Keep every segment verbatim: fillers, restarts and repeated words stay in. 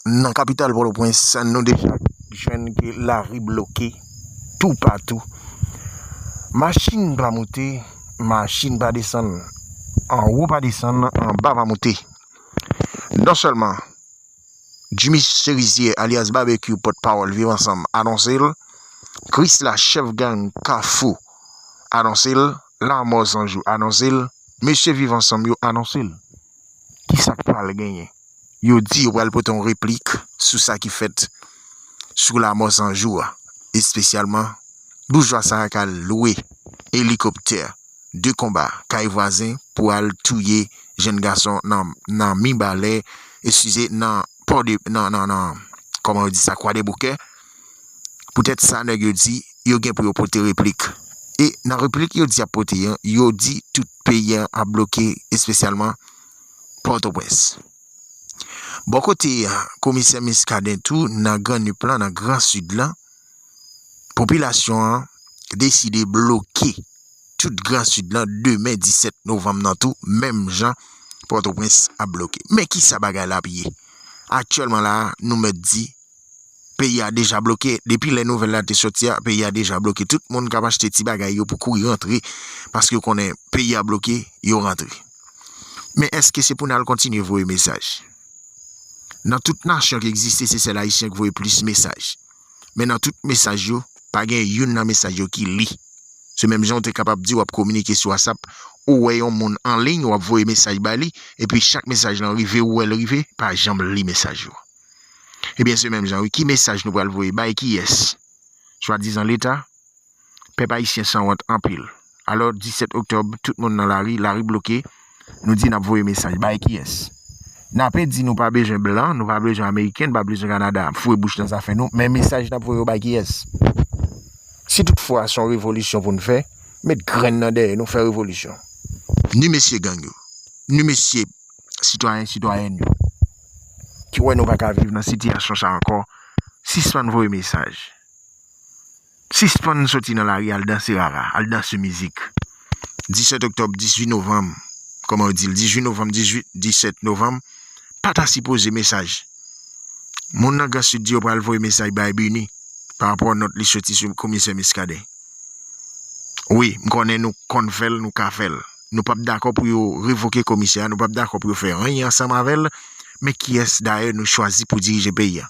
Nan kapital Pòtoprens, nou deja jwenn ke lari bloke toupatou. Machin pa moute, machin pa desann, anwo pa desann, anba pa moute. Non sèlman Jimmy Chérizier, alyas Babekyou, pòtpawòl Viv Ansanm, anonse l, Krisla, chèf gang Kafou, anonse l, Lanmò Zanjou anonse l, mesye Viv Ansanm yo anonse l. Kisa k pral genyen? Yo di yo pral pote yon replik sou sa ki fèt sou Lanmò Zanjou a, espesyalman boujwa sa a k al lwe elikoptè de konba kay vwazen pou al touye jenn gason nan, nan Mibalè, eskize, nan Pò de, nan, nan, nan, kòman yo di sa, Kwadèboukè. Poutèt sa, nèg yo di, yo gen pou yo pote replik. E nan replik yo di y ap pote an, yo di tout peyi an ap bloke, espesyalman Pòtoprens. Bò kote komisè Muscadin tou, nan Gran Nip lan, nan Gran Sid lan, popilasyon an deside bloke tout Gran Sid lan demen disèt novanm nan tou, menm jan Pòtoprens ap bloke. Men kisa bagay la ap ye? Aktyèlman la a, nou mèt di, peyi a deja bloke. Depi lè nouvèl la te soti a, peyi a deja bloke. Tout moun k ap achte ti bagay yo pou kouri rantre, paske yo konnen peyi a bloke, yo rantre. Men èske se pou n al kontinye voye mesaj? Nan tout nasyon ki egziste, se sèl Ayisyen ki voye plis mesaj. Men nan tout mesaj yo, pa gen youn nan mesaj yo ki li. Se menm jan w te kapab di w ap kominike sou WhatsApp, ou wè yon moun an liy, w ap voye mesaj ba li, epi chak mesaj lan rive, ou wè l rive, pa janm li mesaj yo. Ebyen, se menm jan wi, ki mesaj nou pral voye? Bay kiyès? Swadizan Leta? Pèp ayisyen sanwont anpil. Alò, disèt oktòb, tout moun nan lari, lari bloke, nou di n ap voye mesaj. Bay kiyès? N ape di nou pa bezwen blan, nou pa bezwen ameriken, nou pa bezwen Kanada, foure bouch nan zafè nou, men mesaj n ap voye yo bay kiyès? Si toutfwa se yon revolisyon pou n fè, met grenn nan dèyè nou, fè revolisyon. Ni mesye gang yo, ni mesye sitwayen, sitwayèn yo, ki wè nou pa ka viv nan sitiyasyon sa ankò, sispann voye mesaj. Sispann soti nan lari al danse rara, al danse mizik. Disèt oktòb, dizuit novanm, kòman yo di l, dizuit novanm, dizuit, disèt novanm, pa ta sipoze mesaj. Moun nan Gran Sid di yo pral voye mesaj bay Bini pa rapò nòt li soti sou komisè Muscadin. Wi, m konnen nou konn fè l, nou ka fè l. Nou p ap dakò pou yo revoke komisè a, nou p ap dakò pou yo fè anyen ansanm avè l, men kiyès dayè nou chwazi pou dirije peyi a?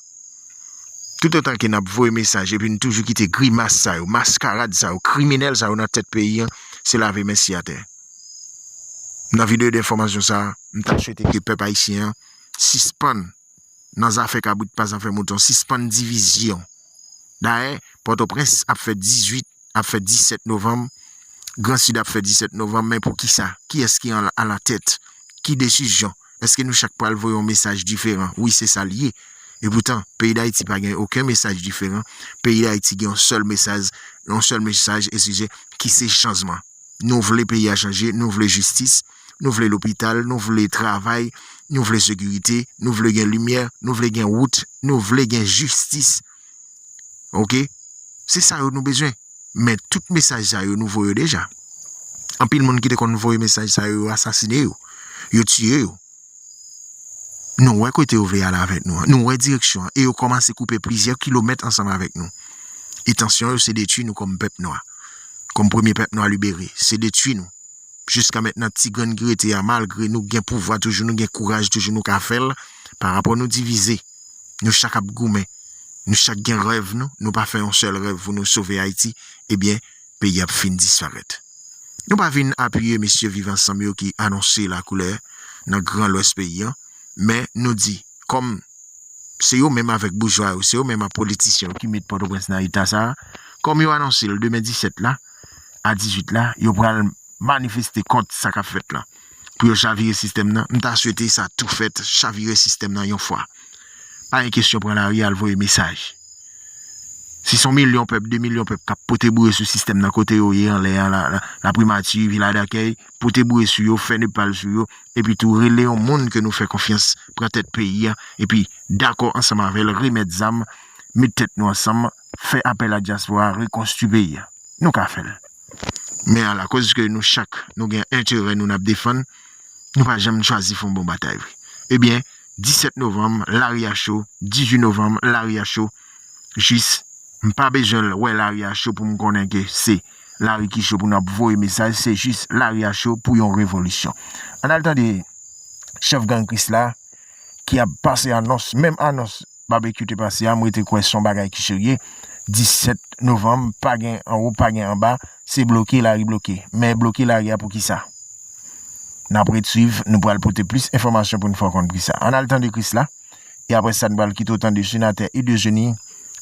Toutotan ke n ap voye mesaj epi n toujou kite grimas sa yo, maskarad sa yo, kriminèl sa yo nan tèt peyi an, se lave men si atè. Nan videyo de enfòmasyon sa a, m ta swete ke pèp ayisyen an sispann nan zafè kabrit pa zafè mouton, sispann divizyon. Dayè, Pòtoprens ap fè dizuit, ap fè disèt novanm, Gran Sid ap fè disèt novanm, men poukisa? Kiyès ki an, alatèt? Ki desizyon? Èske nou chak pral voye yon mesaj diferan? Wi, se sa l ye. Epoutan, peyi Dayiti pa gen okenn mesaj diferan. Peyi Dayiti gen yon sèl mesaj, yon sèl mesaj, eskize, ki se chanjman. Nou vle peyi a chanje, nou vle jistis, nou vle lopital, nou vle travay, nou vle sekirite, nou vle gen limyè, nou vle gen wout, nou vle gen jistis. Oke? Se sa yo nou bezwen. Men tout mesaj sa yo, nou voye yo deja. Anpil moun ki te konn voye mesaj sa yo, yo asasine yo. Yo tiye yo. Nou wè kote yo vle ale avèk nou an. Nou wè direksyon an. E yo kòmanse koupe plizyè kilomèt ansanm avèk nou. Entansyon yo se detwi nou kòm pèp nwa. Kòm premye pèp nwa libere. Se detwi nou. Jiska mentnan, ti grenn ki rete a, malgre nou gen pouvwa toujou, nou gen kouraj toujou, nou ka fè l. Pa rapò nou divize. Nou chak ap goumen. Nou chak gen rèv nou. Nou pa fè yon sèl rèv pou nou sove Ayiti. Ebyen, peyi ap fin disparèt. Nou pa vin apiye mesye Viv Ansanm yo ki anonse lakoulè nan Gran Lwès peyi an, men nou di, kòm se yo menm avèk boujwa yo, se yo menm ak politisyen yo ki met Pòtoprens nan eta sa a, kòm yo anonse l demen disèt la, a dizuit la, yo pral manifeste kont sa k ap fèt la. Pou yo chavire sistèm nan, m ta swete sa tou fèt, chavire sistèm nan yon fwa. Pa gen kesyon pran lari al voye mesaj. Si se yon milyon pèp, de milyon pèp k ap pote boure sou sistèm nan kote yo ye anlè a, la, la, laprimati, vila dakèy, pote boure sou yo, fè nepal sou yo, epi tou rele yon moun ke nou fè konfyans pran tèt peyi a, epi dakò ansanm avè l, remèt zam, met tèt nou ansanm, fè apèl a dyaspora a, rekonstwi peyi a. Nou ka fè l. Men alakoz ke nou chak, nou gen enterè nou n ap defann, nou pa janm chwazi fè yon bon batay vre. Ebyen, disèt novanm, lari a cho, dizuit novanm, lari a cho, jis, m pa bezwen wè lari a cho pou m konnen ke se lari ki cho pou n ap voye mesaj, se jis lari a cho pou yon revolisyon. Ann al tande chèf gang Krisla ki ap pase anons, menm anons Babekyou te pase a, m rete kwè se yon bagay ki serye. Disèt novanm, pa gen anwo, pa gen anba, se bloke, lari bloke. Men bloke lari a pou kisa? N ap ret swiv, nou pral pote plis enfòmasyon pou n fè w konn prisa. Ann al tande Krisla, e apre sa, n pral kite w tande senatè Ildezenis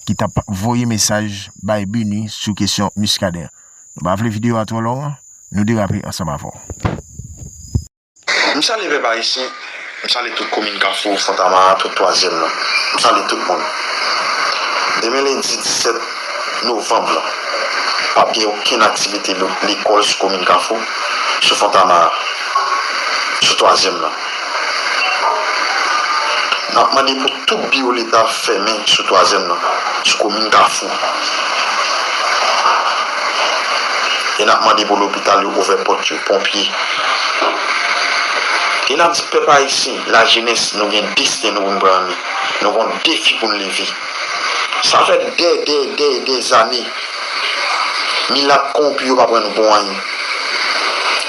ki t ap voye mesaj bay Bini sou kesyon Muscadin. Nou pa vle videyo a twò long, nou derape ansanm avè w. M salye pèp ayisyen, m salye tout komin Kafou, Fontamara, tout twazyèm nan. M salye tout moun. Demen lendi disèt novanm lan, p ap gen okenn aktivite lekòl sou komin Kafou, sou Fontamara, sou twazyèm nan. N ap mande pou tout biwo Leta fèmen sou twazyèm nan, sou komin Kafou. E n ap mande pou lopital yo ouvè pòt yo, ponpye. E n ap di pèp ayisyen, lajenès, nou gen desten nou pou n pran an men. Nou gen yon defi pou n leve. Sa fè dè, dè, dè, dè zane milat kowonpi yo pa pran nou pou anyen.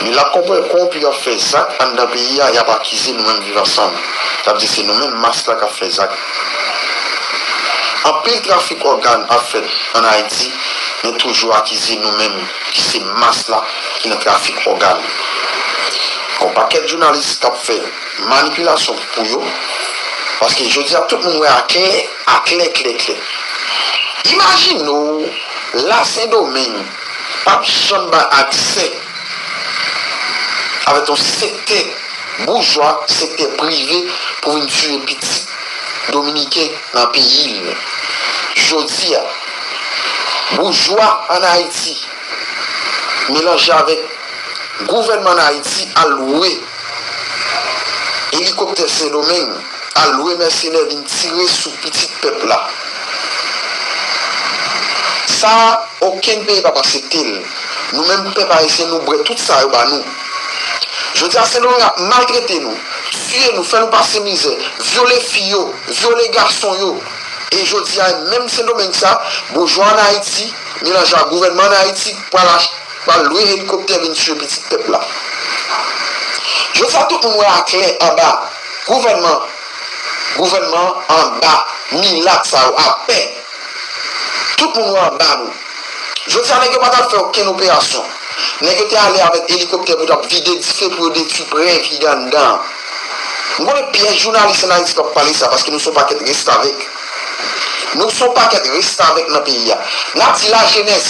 Milat kowonpi yo ap fè zak anndan peyi a, y ap akize nou menm Viv Ansanm. Y ap di se nou menm mas la k ap fè zak. Anpil trafik ògàn ap fèt ann Ayiti, men toujou akize nou menm ki se mas la ki nan trafik ògàn. Gon pakèt jounalis k ap fè manipilasyon pou yo, paske jodi a tout moun wè aklè, aklè, klè, klè. Imajine w, la Sendomeng p ap janm bay aksè avèk yon sektè boujwa, sektè prive pou vin tiye pitit dominiken nan peyi l. Jodi a, boujwa ann Ayiti melanje avèk gouvènman ann Ayiti al lwe elikoptè Sendomeng, al lwe mèsenè vin tire sou pitit pèp la. Sa a, okenn peyi p ap aksepte l. Nou menm pèp ayisyen, nou bwè tout sa yo ba nou. Jodi a, Sendomeng ap maltrete nou, tiye nou, fè nou pase mizè, vyole fi yo, vyole gason yo. E jodi a, menm Sendomeng sa, boujwa ann Ayiti, melanje ak gouvènman ann Ayiti, pral ach-, pral lwe elikoptè vin tiye pitit pèp la. Jodi a, tout moun wè aklè anba gouvènman, gouvènman anba milat sa yo apè. Tout moun wè anba nou. Jodi a, nèg yo pa t al fè okenn operasyon. Nèg yo te ale avèk elikoptè pou t ap vide dife pou yo detwi prèv ki gen anndan an. M konnen pyès jounalis ann Ayiti k ap pale sa, paske nou se yon pakèt restavèk. Nou se yon pakèt restavèk nan peyi a. N ap di lajenès,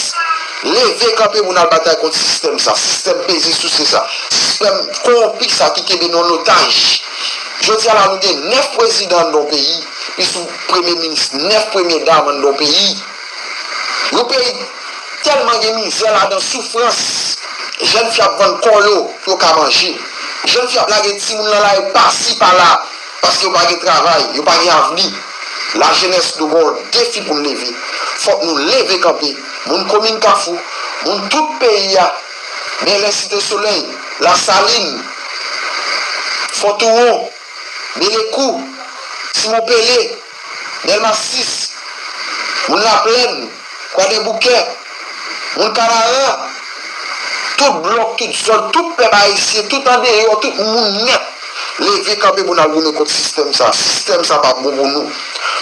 leve kanpe pou n al batay kont sistèm sa, sistèm peze souse sa, sistèm kowonpi sa ki kenbe nou an otaj. Jodi a la, nou gen nèf prezidan anndan yon peyi, plis yon premye minis, nèf premye dam anndan yon peyi. Yon peyi tèlman gen mizè ladan, soufrans. Jèn fi ap vann kò yo pou yo ka manje. Jèn fi ap lage timoun nan lari pasi pala paske yo pa gen travay, yo pa gen avni. Lajenès, nou gen yon defi pou n leve. Fòk nou leve kanpe. Moun komin Kafou, moun tout peyi a, Bèlè, Site Solèy, Lasalin, Fòtowon, Belekou, Simon Pele, Dèlma sis, moun Laplèn, Kwadèboukè, moun Kanaran, tout blòk, tout zòn, tout pèp ayisyen, tout andeyò, tout moun nèt, leve kanpe pou n al goumen kont sistèm sa. Sistèm sa pa bon pou nou.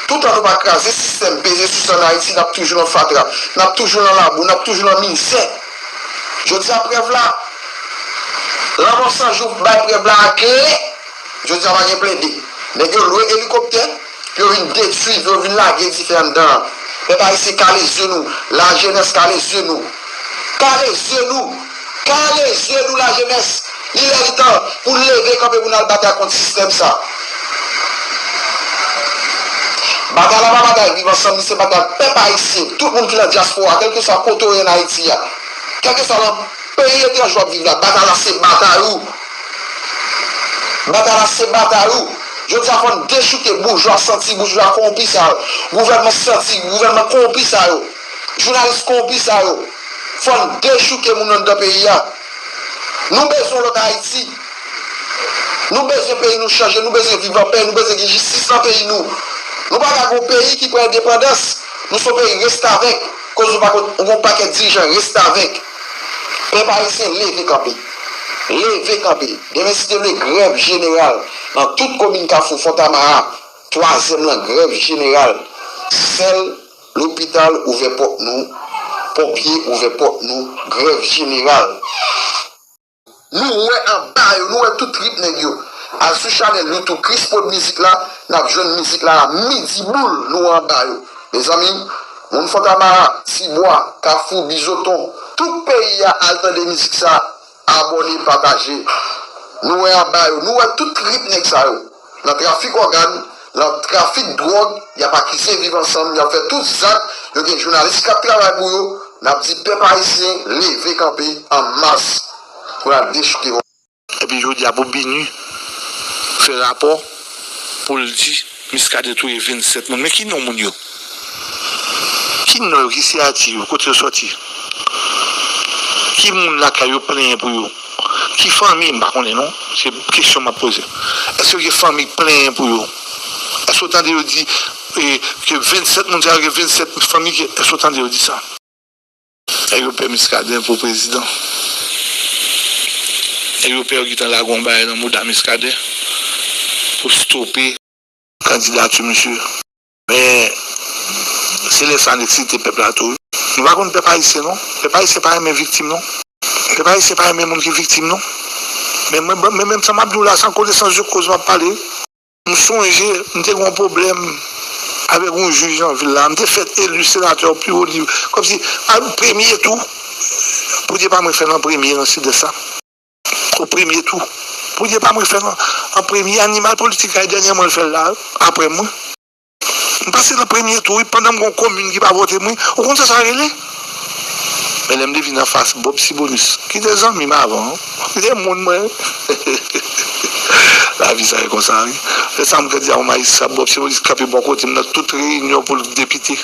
Toutan nou pa kraze sistèm peze souse ann Ayiti, n ap toujou nan fatra, n ap toujou nan labou, n ap toujou nan mizè. Jodi a, prèv la, Lanmò San Jou bay prèv la aklè. Jodi a pa gen plede. Nèg yo lwe elikoptè pou yo vin detwi, pou yo vin lage dife anndan an. Pèp ayisyen, kale zye nou. Lajenès, kale zye nou. Kale zye nou. Kale zye nou, lajenès. Li lè li tan pou n leve kanpe pou n al batay kont sistèm sa. Batay la pa batay Viv Ansanm, li se batay pèp ayisyen. Tout moun ki nan dyaspora, kèlkeswa kote w ye ann Ayiti a, kèlkeswa nan peyi etranje w ap viv la, batay la se batay ou. Batay la se batay ou. Jodi a fò n dechouke boujwa santi, boujwa kowonpi sa yo. Gouvènman santi, gouvènman kowonpi sa yo. Jounalis kowonpi sa yo. Fò n dechouke moun anndan peyi a. Nou bezwen lòt Ayiti. Nou bezwen peyi nou chanje, nou bezwen viv an pè, nou bezwen gen jistis nan peyi nou. Nou pa ka gen yon peyi ki pran endepandans, nou se yon peyi restavèk, koz nou pa konn, nou gen yon pakèt dirijan restavèk. Pèp ayisyen, leve kanpe. Leve kanpe. Demen, si Dye vle, grèv jeneral nan tout komin Kafou, Fontamara, twazyèm lan, grèv jeneral. Sèl lopital ouvè pòt nou, ponpye ouvè pòt nou, grèv jeneral. Nou wè anba yo, nou wè tout trip nèg yo. Al sou chanèl YouTube Chris Prod Mizik la, n ap jwenn mizik la a midi boul, nou wè anba yo. Mezanmi, moun Fontamara, Tibwa, Kafou, Bizoton, tout peyi a al tande mizik sa, abòne, pataje. Nou wè anba yo, nou wè tout trip nèg sa yo. Nan trafik ògàn, nan trafik dwòg, y ap akize Viv Ansanm, y ap fè tout zak, yo gen jounalis k ap travay pou yo. N ap di pèp ayisyen, leve kanpe an mas pou n al dechouke. Epi jodi a pou Bini fè rapò pou l di Muscadin touye vennsèt moun. Men ki non moun yo? Ki non yo? Ki siyati yo? Kote yo sòti? Ki moun lakay yo plenyen pou yo? Ki fanmi? M pa konnen non. Se kesyon m ap poze. Èske gen fanmi k plenyen pou yo? Èske w tande yo di e, ke vennsèt moun sa yo, gen vennsèt fanmi ki, èske w tande yo di sa? Nèg yo pè Muscadin pou prezidan. Nèg yo pè yo gentan lage yon bagay nan mouda Muscadin pou stope kandidati misye. Men, se lè sa n eksite pèp la tou wi. Nou pa konn pèp ayisyen non. Pèp ayisyen pa renmen viktim non. Pèp ayisyen pa renmen moun ki viktim non. Men mwen, mwen menm sa m ap di w la, se an konesans de koz m ap pale. M sonje, m te gen yon pwoblèm avèk yon jij nan vil la. M te fèt eli senatè o pi wo nivo. Kòmsi, a, premye tou, pou Dye pa mwen fè l an premye nan Sidès la. O premye tou. Pou Dye pa mwen fè l an, an premye, animal politik la, e dènyèman l fè l la, apre mwen. M pase nan premye tou, wi, pandan m gen yon komin ki pa vote m, wi. Ou konn sa sa rele? Men lè m te vin anfas Bob Sibonus, ki te zanmi m avan, ki te moun mwen. Lavi sa ye konsa, wi. Se sa m ka di a yon majistra, Bob Sibonus kanpe bò kote m nan tout reyinyon pou l depite.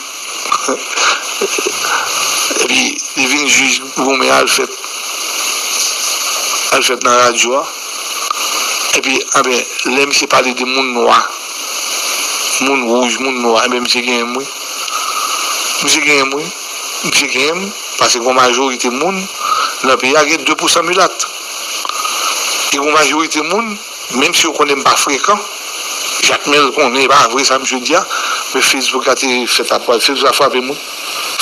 Epi, li vin jij goumen Alfèt. Alfèt nan radyo a. Epi, anben, lè misye pale de moun nwa, moun wouj, moun nwa, enben, misye genyen m, wi. Misye genyen m, wi. Misye genyen m, paske gen yon majorite moun nan peyi a gen de pousan milat. E gen yon majorite moun, menm si yo konnen m pa frekan, Jakmèl konnen e pa vre sa misye di a, men Facebook la te fèt ap pral, Facebook la frape m, wi.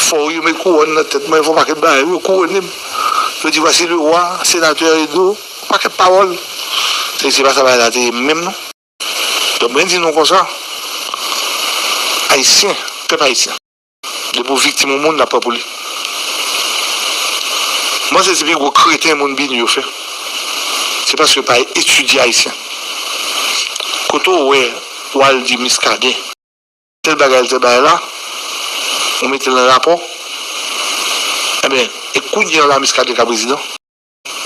Fò yo met kouwòn nan tèt mwen, fè yon pakèt bagay, yo kouwone m. Yo di, voici le roi, sénateur Edo, pakèt pawòl. Se, se pa sa bagay la te ye menm non. Donk, mwen di nou konsa, Ayisyen, pèp ayisyen, depi w viktim yon moun, n ap pran pou li. Mwen, se pi gwo kreten moun Bini yo fè. Se paske yo pa etidye Ayisyen. Kote w wè, w al di Muscadin tèl bagay, tèl bagay la, ou mete l nan rapò, enben, e kounye a la Muscadin ka prezidan.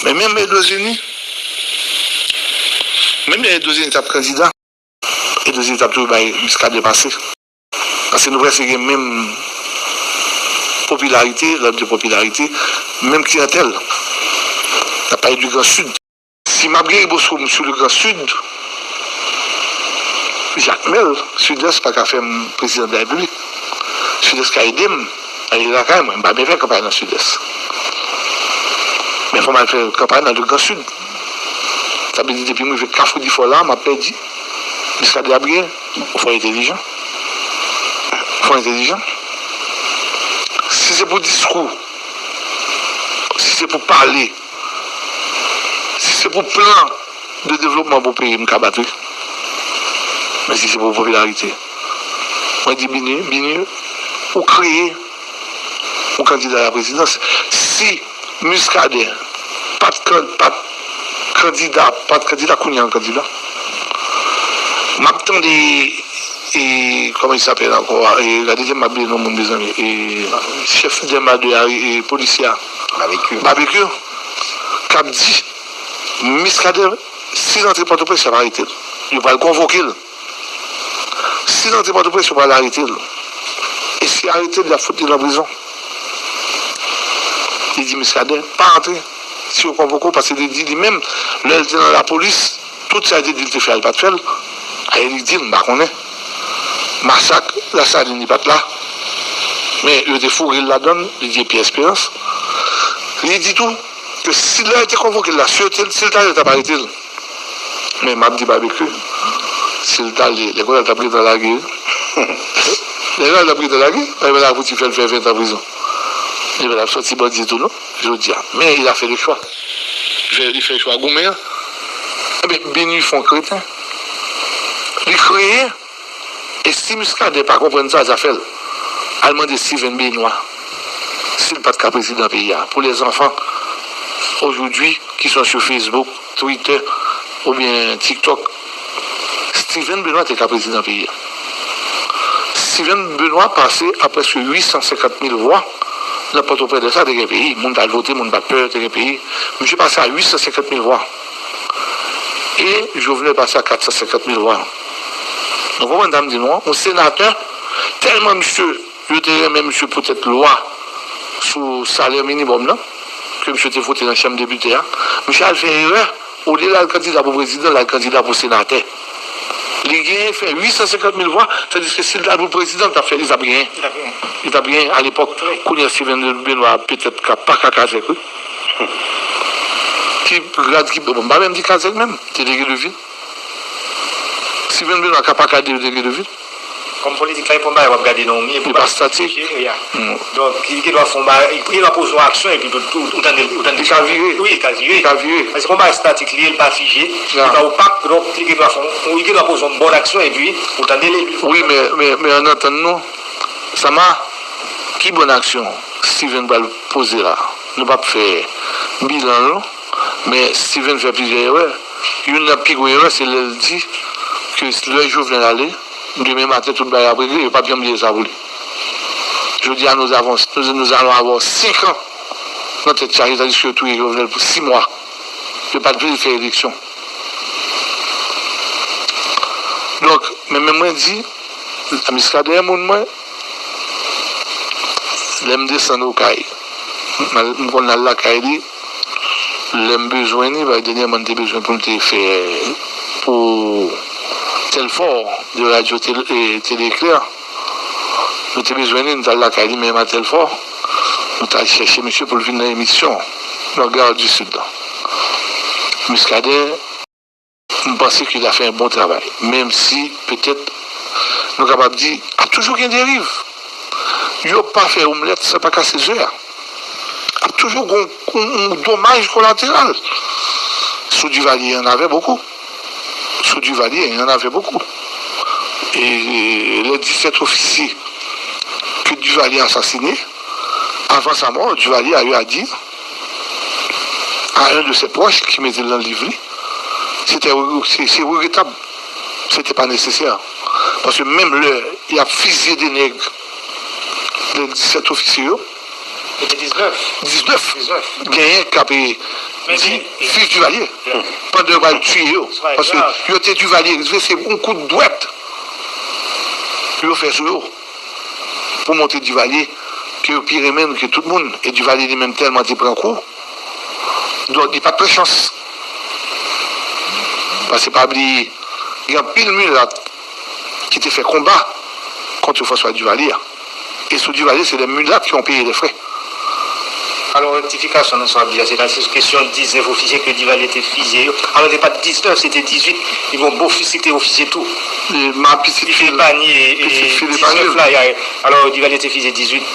Men menm Edozini, menm lè Edozini t ap kandida, Edozini t ap toujou bay Muscadin pase. Paske nou prèske gen menm popilarite, lòt de popilarite, menm kliyantèl. N ap pale du Grand Sud. Si m ap geri bosko m sou le Grand Sud, Jakmèl, Sidès pa ka fè m prezidan de la Repiblik. Sidès ka ede m, ale lakay mwen, m pa byen fè kanpay nan Sidès. Men fò m al fè kanpay nan le Grand Sud. Sa vle di depi m rive Kafou Difò la, m ap pèdi. Jiska de ap gen, fò entèlijan. Fò entèlijan. Si se pou diskou, si se pou pale, si se pou plan de devlopman pou peyi, m ka bat wi. Men si se pou popilarite, mwen di Bini, Bini, ou kreye yon kandida la prezidans. Si Muscadin pa t kan-, pa t kandida, pa t kandida, kounye a l kandida. M ap tande, e, kòman li apèl ankò a? E, gade, m ap bliye non moun, mezanmi. E, chèf dèma de a, e, polisye a. Babekyou. Babekyou, k ap di, Muscadin, si l antre Pòtoprens, y ap arete l. Yo pral konvoke l. Si l antre Pòtoprens, yo pral arete l. E si yo arete l, y ap fout li nan prizon. Li di Muscadin, pa antre. Si yo konvoke w, paske li di li menm, lè l te nan lapolis, Tout sa yo te di l te fè a, li pa t fè l. Ayen li di l, m pa konnen. Masak Lasalin, li pa t la. Men yo te foure l ladan l, li di epi Esperans. Li di tou ke si lè yo te konvoke l la, si yo te, si l t ale, yo t ap arete l. Men m ap di Babekyou, si l t ale, lè kounye a l t ap gentan lage wi. Lè kounye a l t ap gentan lage, pa gen bagay pou ti fè l fè ven tan prizon. Li pa t ap sòti bandi tou non, jodi a. Men il a fait le choix. Li fè, li fè chwa goumen an. Ebyen, Benoît fè yon kreten. Li kreye. E si Muscadin pa konprann sa, zafè l. Al mande Steven Benoît si l pa t ka prezidan peyi a. Pour les enfants aujourd'hui qui sont sur Facebook, Twitter oubyen TikTok, Steven Benoît te ka prezidan peyi a. Steven Benoît pase a prèske uit san senkant mil vwa nan Pòtoprens. Lè sa te gen peyi, moun t al vote, moun pa t pè, te gen peyi. Misye pase a uit san senkant mil vwa. E Jovenel pase a kat san senkant mil vwa. Nou konprann sa m di nou an? Yon senatè, tèlman misye, yo te renmen misye poutèt lwa sou salè minimòm nan, ke misye te vote nan Chanm Depite a, misye al fè erè, olye l al kandida pou prezidan, l al kandida pou senatè. Li genyen fè uit san senkant mil vwa, tandiske si l t al pou prezidan, l t ap fè, li t ap genyen. Li t ap genyen. Li t ap genyen alepòk. Wi. Kounye a, Steven Benoît petèt ka, pa ka kazèk, wi. Ki grad ki, bon, m pa menm di kazèk menm, delege de vil. Steven Benoît ka pa ka delege de vil. Kòm politik la, e pa yon bagay w ap gade nan yon mi, e pou pa statik. Donk, li gen dwa fè yon bagay, li gen dwa poze yon aksyon, epi tout, tout, ou tande, ou tande. Li ka vire. Wi, li ka vire. Li ka vire. Paske se pa yon bagay statik li ye, li pa fije, li pa opak, donk, li gen dwa fè yon, li gen dwa poze yon bòn aksyon, epi ou tande li. Wi, men, men, men ann antann nou, Sama, ki bòn aksyon Steven pral poze la? Nou p ap fè bilan l non, men Steven fè plizyè erè. Youn nan pi gwo erè, se lè l di ke lè Jovenel ale, demen maten tout bagay ap regle, yo p ap janm bliye sa pou li. Jodi a, nous avons, nous, nous allons avoir cinq ans nan tèt chaje, tandiske yo touye Jovenel pou sis mwa. Yo pa t vle l fè eleksyon. Donk, men, men mwen di, Muscadin moun mwen, lè m desann Okay, m al, m konn al lakay li, lè m bezwen li, paske dènyèman m te bezwen pou l te fè, pou Telfort de Radio Télé, e, Télé Éclair. Nou te bezwen li, nou t al lakay li, menm a Telfort. Nou t al chèche misye pou l vin nan emisyon Regard du Sud la. Muscadin, m panse ke l a fè yon bon travay. Menm si, petèt, nou kapab di, ap toujou gen deriv. Yo pa fè omlèt san pa kase ze a. Ap toujou gon, gon, gon domaj kolateral. Sou Duvalier, y en avait beaucoup. Sous Duvalier, il y en avait beaucoup. Et les dix-sept officiers que Duvalier a assassinés, avant sa mort, Duvalier a eu à dire à un de ses proches ki mete l nan liv li, se te, se, se regretab, se te pa nesesè. Paske menm lè y ap fizye de nèg, de disèt ofisye yo, se te diznèf. Diznèf. Diznèf. Genyen k ap di, men, men, viv Duvalier. Pandan yo pral tiye yo. Paske yo te Duvalier, se yon kout dwèt yo fè sou yo. Pou montre Duvalier ke yo pi renmen l ke tout moun. E Duvalier li menm tèlman te pran kou, donk li pa t pran chans. Paske pa bliye, gen anpil milat ki te fè konba kont François Duvalier. Et sous Duvalier, c'est les mulates qui ont payé les frais. Alò, rektifikasyon nan sa w ap di a, se ta, se kesyon diznèf ofisye ke Duvalier te fizye yo. Alò, se pa t diznèf, se te dizuit. Li gen yon bofisye ki te ofisye tou. E ma pitit fi l, pitit fi l epanye l. Alò, Duvalier te fizye dizuit.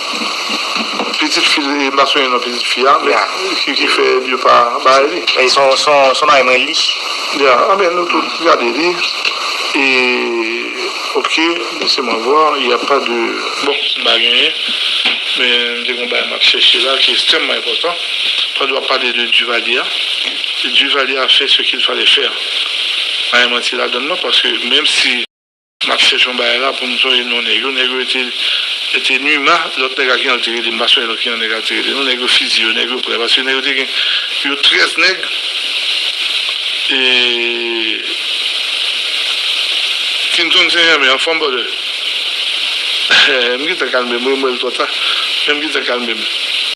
Pitit fi l, e m pa sonje non pitit fi a, men ki, ki fè yo pa bay li. E son, son, son mari mwen li. Ya, anben nou tout gade li. E, ok, laissez-moi voir, il y a pas de, bon, m pa genyen, men m te gen yon bagay m ap chèche la, ki ekstrèmman enpòtan. Pandan w ap pale de Duvalier a, Duvalier a fait ce qu'il fallait faire. Pa gen manti ladan l non, paske menm si m ap chèche yon bagay la pou m sonje non nèg yo. Nèg yo te, te Numa, lòt nèg a ki jan l te rele, m pa sonje lòt ki jan nèg la te rele non, nèg yo fizye yo, nèg yo pran, paske nèg yo te gen, yo trèz nèg, e, Clinton Saint Germain, anfòm, brother? M gentan kalme m, wi, m wè l twò ta, men m gentan kalme m.